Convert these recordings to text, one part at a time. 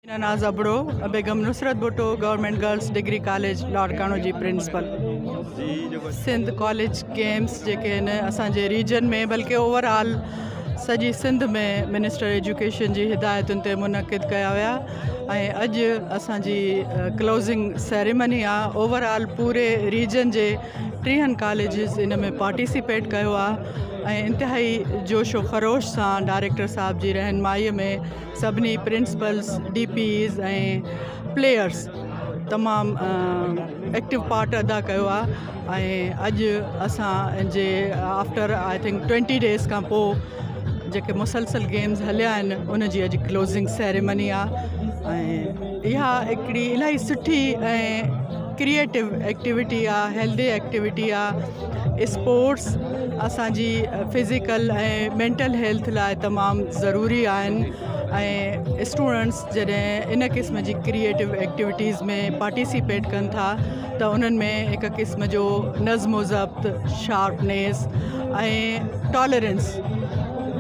Samina Naz Abro, Begum Nusrat Bhutto government girls degree college Larkana جي principal. Sindh college games جيڪي آهن اسان جي ريجن ۾ بلڪه اوور آل سڄي سنڌ ۾ منسٽر ايجوڪيشن جي هدايتن تي منعقد ڪيا ويا ۽ اڄ اسان جي ڪلوزنگ سيريمني آ اوور آل پوري ريجن جي ٽيهن ڪاليجز ان ۾ پارٽيسپيٽ ڪيو آ ۽ انتهائي جوش و خروش سان ڊائريڪٽر صاحب جي رهنمائي ۾ سڀني پرنسپلس، ڊي پيز ۽ پليئرس تمام ايڪٽو پارٽ ادا ڪيو آهي ۽ اڄ اسان جي after I think twenty days کان پوء جيڪي مسلسل گيمز هليا آهن ان جي اڄ ڪلوزنگ سيريمني آهي ۽ اها هڪڙي الاهي سٺي ۽ ڪريئيٽو ايڪٽيوٽي آهي هيلدي ايڪٽيوٽي آهي اسپورٽس اسان جي فزيڪل ۽ مينٽل هيلٿ لاء تمام ضروري آهن ۽ اسٽوڊنٽس جڏهن ان قسم جي ڪريئيٽو ايڪٽيوٽيز ۾ پارٽيسپيٽ ڪن ٿا ته انهن ۾ هڪ قسم جو نظم و ضبط شارپنيس ۽ ٽالرنس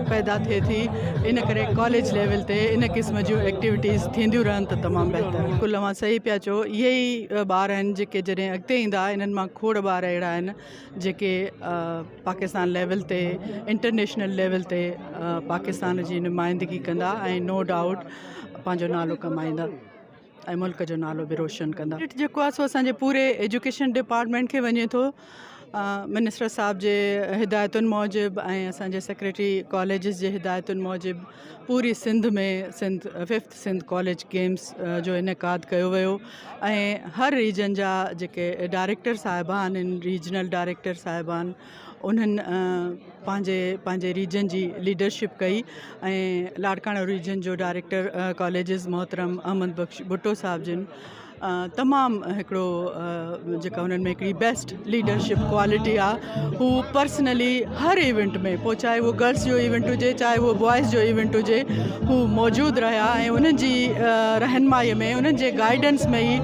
پيدا ٿئي ٿي ان ڪري ڪاليج ليول تي ان قسم جون ايڪٽيوٽيز ٿينديون رهن ته تمام بهتر. بلڪل اوهان صحيح پيا چئو اهي ئي ٻار آهن جيڪي جڏهن اڳتي ايندا انهن مان کوڙ ٻار اهڙا آهن جيڪي پاڪستان ليول تي انٽرنيشنل ليول تي پاڪستان جي نمائندگي ڪندا ۽ نو ڊائوٽ پنهنجو نالو ڪمائيندا ۽ ملڪ جو نالو به روشن ڪندا. ڪريڊٽ جيڪو آهي سو اسان جي پوري ايجوڪيشن ڊپارٽمينٽ کي وڃي ٿو منسٽر صاحب جي هدايتن موجب ۽ اسان جي سيڪريٽري ڪاليجز جي هدايتن موجب پوري Sindh ۾ Sindh fifth Sindh college games جو انعقاد ڪيو ويو ۽ هر ريجن جا جيڪي ڊائريڪٽر صاحبان آهن ريجنل ڊائريڪٽر صاحبان انهن پنهنجي پنهنجي ريجن جي ليڊرشپ ڪئي ۽ لاڙڪاڻو ريجن جو ڊائريڪٽر ڪاليجز محترم احمد بخش ڀٽو صاحب جن تمام هڪڙو جيڪا انهن ۾ هڪڙي بيسٽ ليڊرشپ ڪوالٽي آ هو پرسنلي هر ايونٽ ۾ پوء چاهي اهو گرلس جو ايونٽ هجي چاهي اهو بوائز جو ايونٽ هجي هو موجود رهيا ۽ انهن جي رهنمائي ۾ انهن جي گائيڊنس ۾ ئي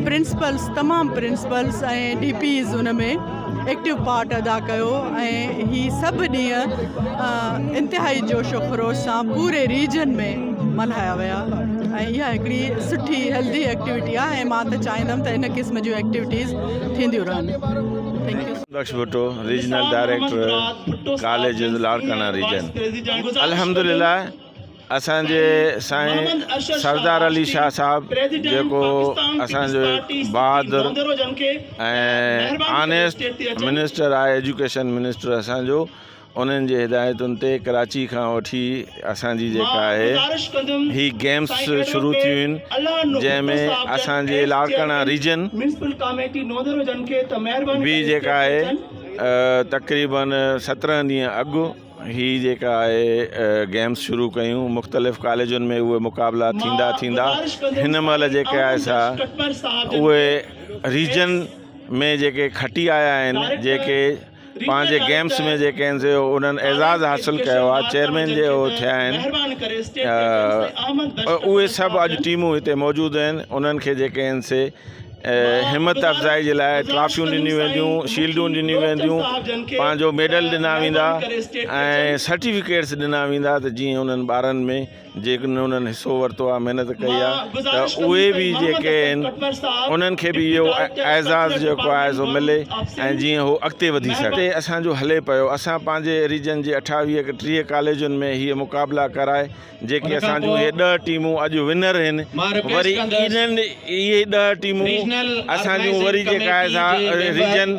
پرنسپلس تمام پرنسپلس ۽ ڊي پيز ان ۾ ايڪٽو پارٽ ادا ڪيو ۽ هي سڀ ڏينهن انتهائي جوش و خروش سان پوري ريجن ۾ ملهايا ويا ۽ اها هڪڙي سٺي هيلدي ايڪٽيوٽي آهي ۽ مان ته چاهيندم ته ان قسم جون ايڪٽيوٽيز ٿينديون رهن thank you. Bakhsh Bhutto regional director colleges Larkana region الحمدلله اسان جي سائين سردار علي شاهه صاحب جيڪو اسان جو بهادر ۽ آنيسٽ منسٽر آهي ايجوڪيشن منسٽر اسان جو انهن جي هدايتن تي ڪراچي کان وٺي اسان جي جيڪا آهي هي گيمس شروع ٿيون آهن جنهن ۾ اسان جي لاڙڪاڻا ريجن به جيڪا آهي تقريبن سترهن ڏينهن اڳ هي جيڪا آهي گيمس شروع ڪيون مختلف ڪاليجن ۾ اهي مقابلا ٿيندا ٿيندا هن مهل جيڪي آهي سا اهي ريجن ۾ جيڪي کٽي آيا آهن جيڪي پنهنجي گيمس ۾ جيڪي آهن سي انهن اعزاز حاصل ڪيو آهي چيئرمين جي اهو ٿيا آهن اهي سڀ اڄ ٽيمون هتي موجود آهن انهن کي جيڪي آهن سي همت افزائي جي لاء ٽرافيون ڏنيون وينديون شيلڊون ڏنيون وينديون پنهنجو ميڊل ڏنا ويندا ۽ سرٽيفڪيٽس ڏنا ويندا ته جيئن انهن ٻارن ۾ جيڪڏهن انهن حصو ورتو آهي محنت ڪئي آهي ته اهي به جيڪي آهن انهن کي به اهو اعزاز جيڪو آهي سو ملي ۽ جيئن هو اڳتي وڌي سگهن. اسان جو هلي پيو اسان پنهنجي ريجن جي اٺاويهه ڪي 30 ڪاليجن ۾ هيء مقابلا ڪرائي جيڪي اسان جون اهي ڏهه ٽيمون اڄ ونر آهن وري انهن اهي ڏهه ٽيمون اسان جون وري جيڪا آهي سا ريجن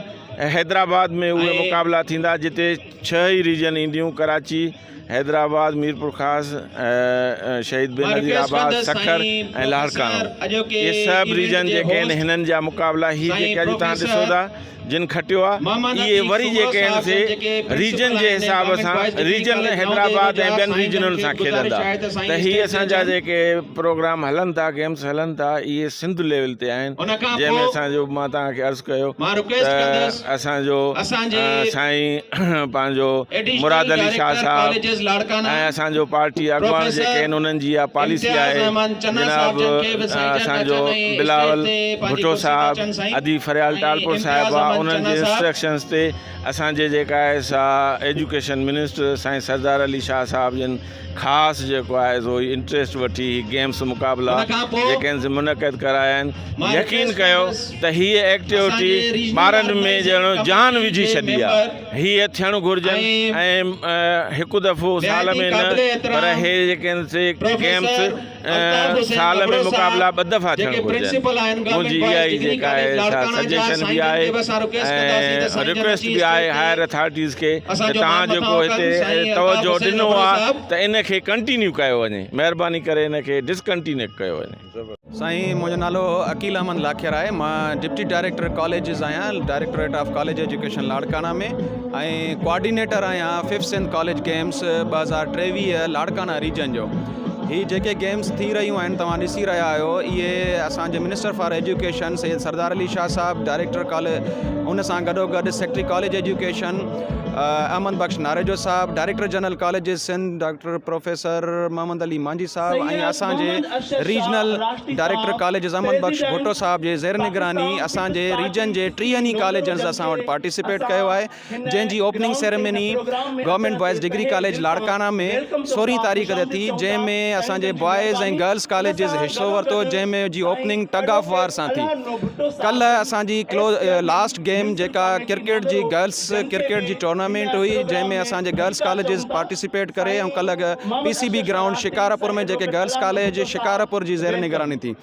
حيدرآباد ۾ اهي مقابلا ٿيندا جتي ڇهه ئي ريجن اينديون ڪراچي حيدرآباد، ميرپورخاص، شهيد بينظير آباد، سکر ۽ لاڙڪاڻو اهي سڀ ريجن جيڪي آهن هنن جا مقابلا هي جيڪي اڄ توهان ڏسو ٿا جن کٽيو آهي اهي وري جيڪي آهن سي ريجن جي حساب سان ريجن حيدرآباد ۽ ٻين ريجنن سان کيڏندا ته هي اسان جا جيڪي پروگرام هلن ٿا گيمس هلن ٿا اهي سنڌ ليول تي آهن جنهن ۾ اسان جو مان توهان کي عرض ڪيو ته اسان جو سائين پنهنجو مراد علي شاهه صاحب ۽ اسان جو پارٽي اڳواڻ جيڪي آهن انهن جي اها پاليسي آهي جناب اسان جو بلاول ڀٽو صاحب ادي فريال ٽالپر صاحبه انهن جي انسٽرڪشنز تي اسان جي جيڪا آهي سا ايجوڪيشن منسٽر سائين سردار علي شاهه صاحب جن خاص جيڪو آهي سو انٽريسٽ وٺي هي گيمس مقابلا جيڪي آهن سي منعقد ڪرايا آهن يقين ڪيو ته هيء ايڪٽيوٽي ٻارن ۾ ڄڻ جان وجهي ڇڏي آهي هيء ٿيڻ گهرجن ۽ هڪ دفعو سال ۾ نه پر هي جيڪي آهن سي گيمس سال ۾ مقابلا ٻه دفعا ٿيڻ گهرجن. منهنجي اها ئي جيڪا آهي سا سجيشن به آهي ۽ رڪويسٽ به آهي هائر اٿارٽيز کي ته توهان جيڪو هتي توجهه ڏنو آهي ته ان کي ڪنٽينيو ڪيو وڃي مهرباني ڪري ان کي ڊسڪنٽينيو ڪيو وڃي. سائين منهنجو نالو عقيل احمد لاکير آهي مان ڊپٽي ڊائريڪٽر ڪاليجز آهيان directorate of college education Larkana ۾ ۽ coordinator آهيان fifth Sindh college games 2023 Larkana region جو. هي جيڪي گيمز ٿي رهيون آهن توهان ڏسي رهيا آهيو اهي اسان جي minister for education Syed Sardar Ali Shah صاحب ڊائريڪٽر ڪاليج ان سان گڏو گڏ secretary college education Ahmed Bakhsh Narejo صاحب director general colleges Sindh doctor professor Muhammad Ali Manjhi صاحب ۽ اسان جي regional director colleges Ahmed Bakhsh Bhutto صاحب جي زير نگراني اسان جي ريجن جي ٽيهن ئي ڪاليجز اسان وٽ پارٽيسپيٽ ڪيو آهي جنهن جي opening ceremony government boys degree college Larkana ۾ سورهين تاريخ تي ٿي جنهن ۾ اسان جي بوائز ۽ گرلز ڪاليجز حصو ورتو جنهن ۾ جي اوپننگ ٽگ آف وار سان ٿي ڪلهه اسان جي ڪلوز لاسٽ گيم جيڪا ڪرڪيٽ جي گرلز ڪرڪيٽ جي ٽورنامينٽ هئي جنهن ۾ اسان جي گرلز ڪاليجز پارٽيسپيٽ ڪري ۽ ڪلهه P C B ground Shikarpur ۾ جيڪي گرلز ڪاليج شڪارپور جي زير نگراني ٿي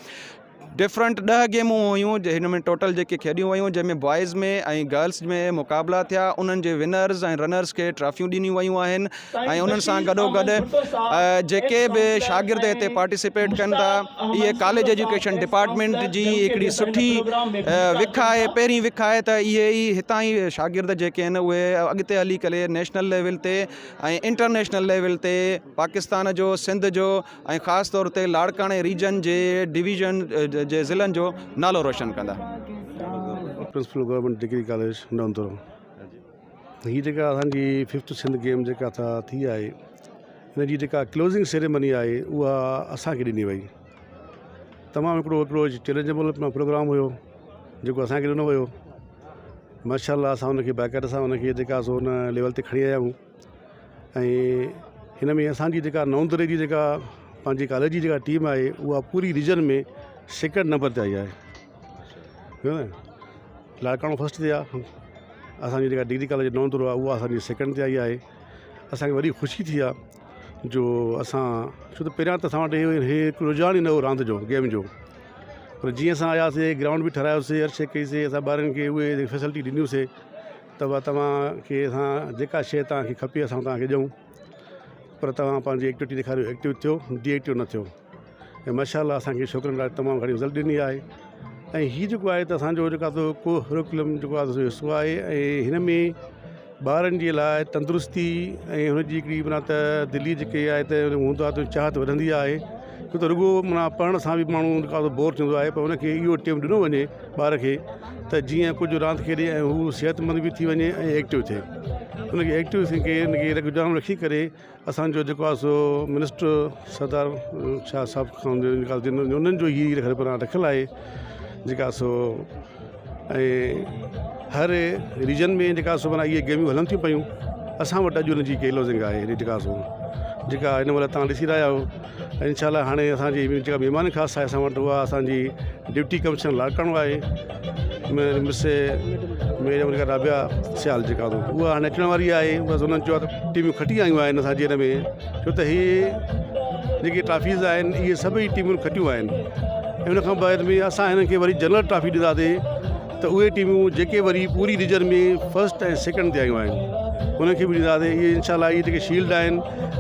ڊفرنٽ ڏهه گيمون هيون هن ۾ ٽوٽل جيڪي کيڏيون ويون جنهن ۾ بوائز ۾ ۽ گرلس ۾ مقابلا ٿيا انهن جي ونرز ۽ رنرز کي ٽرافيون ڏنيون ويون آهن ۽ انهن سان گڏو گڏ جيڪي به شاگرد هتي پارٽيسپيٽ ڪن ٿا اهي ڪاليج ايجوڪيشن ڊپارٽمينٽ جي هڪڙي سٺي وک آهي پهرين وک آهي ته اهي ئي هتان ئي شاگرد جيڪي آهن اهي اڳتي هلي ڪري نيشنل ليول تي ۽ انٽرنيشنل ليول تي پاڪستان جو سنڌ جو ۽ خاص طور تي لاڙڪاڻي ريجن جي ڊويزن جي ضلعن جو نالو روشن ڪندا. Principal government degree college Naudero هي جيڪا اسان جي ففٿ سنڌ گيم جيڪا ٿا ٿي آهي ان جي جيڪا ڪلوزنگ سيريمني آهي اها اسان کي ڏني وئي تمام هڪڙو هڪڙو چئلينجبل پروگرام هيو جيڪو اسان کي ڏنو ويو ماشاء الله اسان ان کي باقاعده سان ان کي جيڪا سو ان ليول تي کڻي آيا آهيون ۽ هن ۾ اسان جي جيڪا نئون دري جي جيڪا پنهنجي ڪاليج جي جيڪا ٽيم آهي اها پوري ريجن ۾ سيڪنڊ نمبر تي آئي آهي لاڙڪاڻو فرسٽ تي آهي اسانجي جيڪا ڊگري ڪاليج نئون درو آهي اها اسانجي سيڪنڊ تي آئي آهي اسانکي وڏي خوشي ٿي آهي جو اسان ڇو ته پهريان ته اسان وٽ هي هڪ رجحان ئي نه هو راند جو گيم جو پر جيئن اسان آياسي گرائونڊ به ٺهرايوسي هر شيء ڪئيسي اسان ٻارن کي اهي فيسلٽي ڏنيونسي ته توهان کي اسان جيڪا شيء توهان کي کپي اسان توهان کي ڏيون پر توهان پنهنجي ايڪٽيوٽي ڏيکاريو ايڪٽو ٿيو ڊي ايڪٽو نه ٿيو ۽ ماشاء الله اسانکي ڇوڪرن لاء تمام گهڻي رزلٽ ڏني آهي ۽ هي جيڪو آهي ته اسانجو جيڪو آهي ڪو ڪريڪولم جيڪو آهي حصو آهي ۽ هن ۾ ٻارن جي لاء تندرستي ۽ هن جي هڪڙي معنيٰ ته دلي جيڪي آهي ته هوندو آهي ته چاهت وڌندي آهي ڇو ته رڳو معنيٰ پڙهڻ سان به ماڻهو جيڪو آهي بور ٿيندو آهي پر هن کي اهو ٽيم ڏنو وڃي ٻار کي ته جيئن ڪجهه راند کيڏي ۽ هو صحتمند به ٿي وڃي ۽ ايڪٽو ٿئي ان کي ايڪٽو ٿي ڪري ان کي رجحان رکي ڪري اسانجو جيڪو آهي سو منسٽر سردار شاهه صاحب کان انهن جو هي رکيل آهي جيڪا سو ۽ هر ريجن ۾ جيڪا سو معنيٰ اهي گيميون هلن ٿيون پيون اسان وٽ اڄ ان جي ڪيلوزنگ آهي جيڪا سو جيڪا هن مهل توهان ڏسي رهيا آهيو انشاء الله هاڻي اسانجي جيڪا مهمان خاص آهي اسان وٽ اها اسانجي ڊپٽي ڪمشنر لاڙڪاڻو آهي مس ميڊم جيڪا رابعه سيال جيڪا اها هاڻي اچڻ واري آهي بس انهن چيو آهي ته ٽيمون کٽي آيون آهن اسانجي هن ۾ ڇو ته هي جيڪي ٽرافيز آهن اهي سڀئي ٽيمون کٽيون آهن ۽ ان کان بعد ۾ اسان هنن کي وري جنرل ٽرافي ڏينداسين ته اهي ٽيمون جيڪي وري پوري ريجن ۾ فرسٽ ۽ سيڪنڊ تي آيون آهن انهن کي به ڏينداسين اهي انشاء الله اهي جيڪي شيلڊ آهن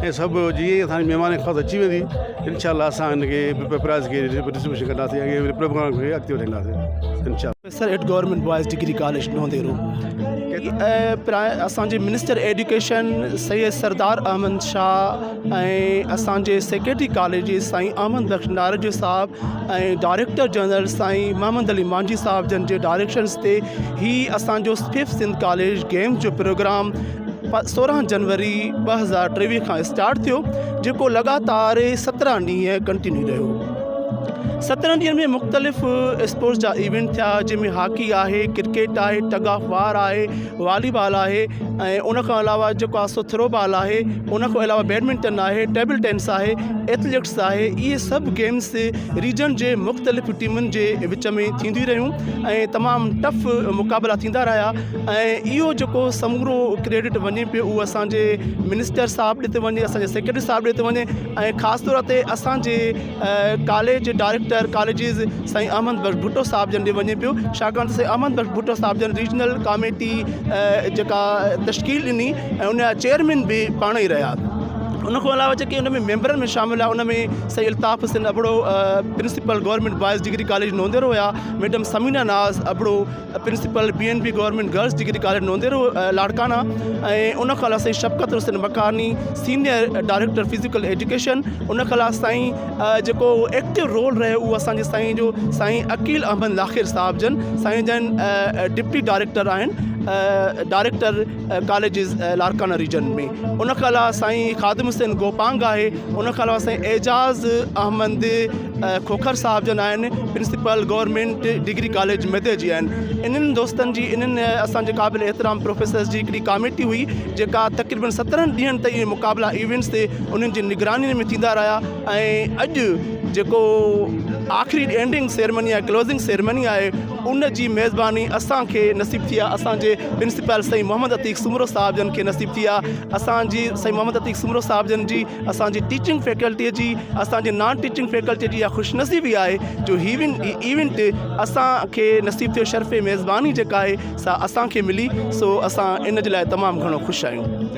۽ سڀ جيئن ئي اسان جي مهمان خاص اچي ويندي انشاء الله اسان هن کي پرائز کي ڊسٽريبيوشن ڪنداسين ۽ پروگرام کي اڳتي وڌائينداسين انشاء الله. Professor at government boys degree college Naudero اسان جي منسٽر ايڊيوڪيشن سيد سردار احمد شاهه ۽ اسان جي سيڪريٽري ڪاليج سائين احمد بخش ناريجو صاحب ۽ ڊائريڪٽر جنرل سائين محمد علي مانجهي صاحب جن جي ڊائريڪشنس تي هي اسان جو ففٿ سنڌ ڪاليج گيمز جو پروگرام 16 جنوري 2023 کان اسٽارٽ ٿيو جيڪو لڳاتار 17 ڏينهن ڪنٽينيو رهيو. 17 ڏينهن ۾ مختلف اسپورٽس جا ايونٽ ٿيا جنهن ۾ هاڪي آهي، ڪرڪيٽ آهي، ٽگ آف وار آهي، والي بال آهي ۽ ان کان علاوه جيڪو آهي سو ٿرو بال آهي، ان کان علاوه بيڊمنٽن آهي، ٽيبل ٽينس آهي، ايٿليٽس آهي، اهي سڀ گيمس ريجن جي مختلف ٽيمن جي وچ ۾ ٿينديون رهيون ۽ تمام ٽف مقابلا ٿيندا رهيا ۽ اهو جيڪو سمورو ڪريڊٽ وڃي پيو اهو اسان جي منسٽر صاحب ڏي ٿو وڃي، اسان جي سيڪريٽري صاحب ڏي ٿو وڃي ۽ خاص طور تي اسان جي ڪاليج ڊائريڪٽر ڪاليجز سائين احمد بخش ڀٽو صاحب جن ڏي وڃي پيو ڇاڪاڻ ته سائين احمد بخش ڀٽو صاحب جن ريجنل ڪاميٽي جيڪا تشڪيل ڏني ۽ ان جا چيئرمين به پاڻ ئي رهيا ان کان علاوه جيڪي ان ۾ ميمبرن ۾ شامل آهي ان ۾ سائين Altaf Hussain Abro principal government boys degree college Naudero هيا madam Samina Naz Abro principal B N B government girls degree college Naudero Larkana ۽ ان کان علاوه سائين Shafqat Hussain Makani senior director physical education ان کان علاوه سائين جيڪو ايڪٽو رول رهيو اهو اسان جي سائين جو سائين عقيل احمد لاکير صاحب جن سائين جن ڊپٽي ڊائريڪٽر آهن ڊائريڪٽر ڪاليجز لاڙڪاڻا ريجن ۾ ان کان علاوه سائين خادم حسين گوپانگ آهي ان کان علاوه سائين اعجاز احمد کوکر صاحب جن آهن پرنسپل گورنمينٽ ڊگري ڪاليج ميدي جي آهن انهن دوستن جي انهن اسان جي قابل احترام پروفيسرز جي هڪڙي ڪاميٽي هئي جيڪا تقريبن 17 ڏينهن تائين اهي مقابلا ايونٽس تي انهن جي نگراني ۾ ٿيندا رهيا ۽ اڄ جيڪو آخري اينڊنگ سيرمني آهي ڪلوزنگ سيرمني آهي ان جي ميزباني اسان کي نصيب ٿي آهي اسان جي پرنسپال سائين محمد عتيق سومرو صاحب جن کي نصيب ٿي آهي اسان جي سائين محمد عتيق سومرو صاحب جن جي اسان جي ٽيچنگ فيڪلٽي جي اسان جي نان ٽيچنگ فيڪلٽي جي اها خوش نصيبي آهي جو هي ايونٽ اسان کي نصيب ٿيو شرف ميزباني جيڪا آهي سا اسان کي ملي سو اسان ان جي لاء تمام گهڻو خوش آهيون.